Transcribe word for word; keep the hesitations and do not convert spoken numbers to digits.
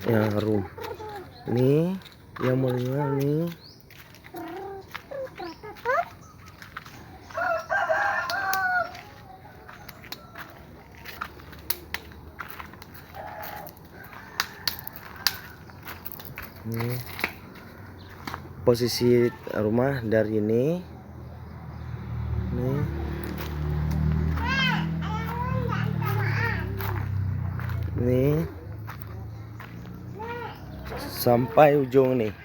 Ya, room. Ni yang meunyoe ni. Ni posisi rumah dari ni. Ni. Ni. Sampai ujung ni.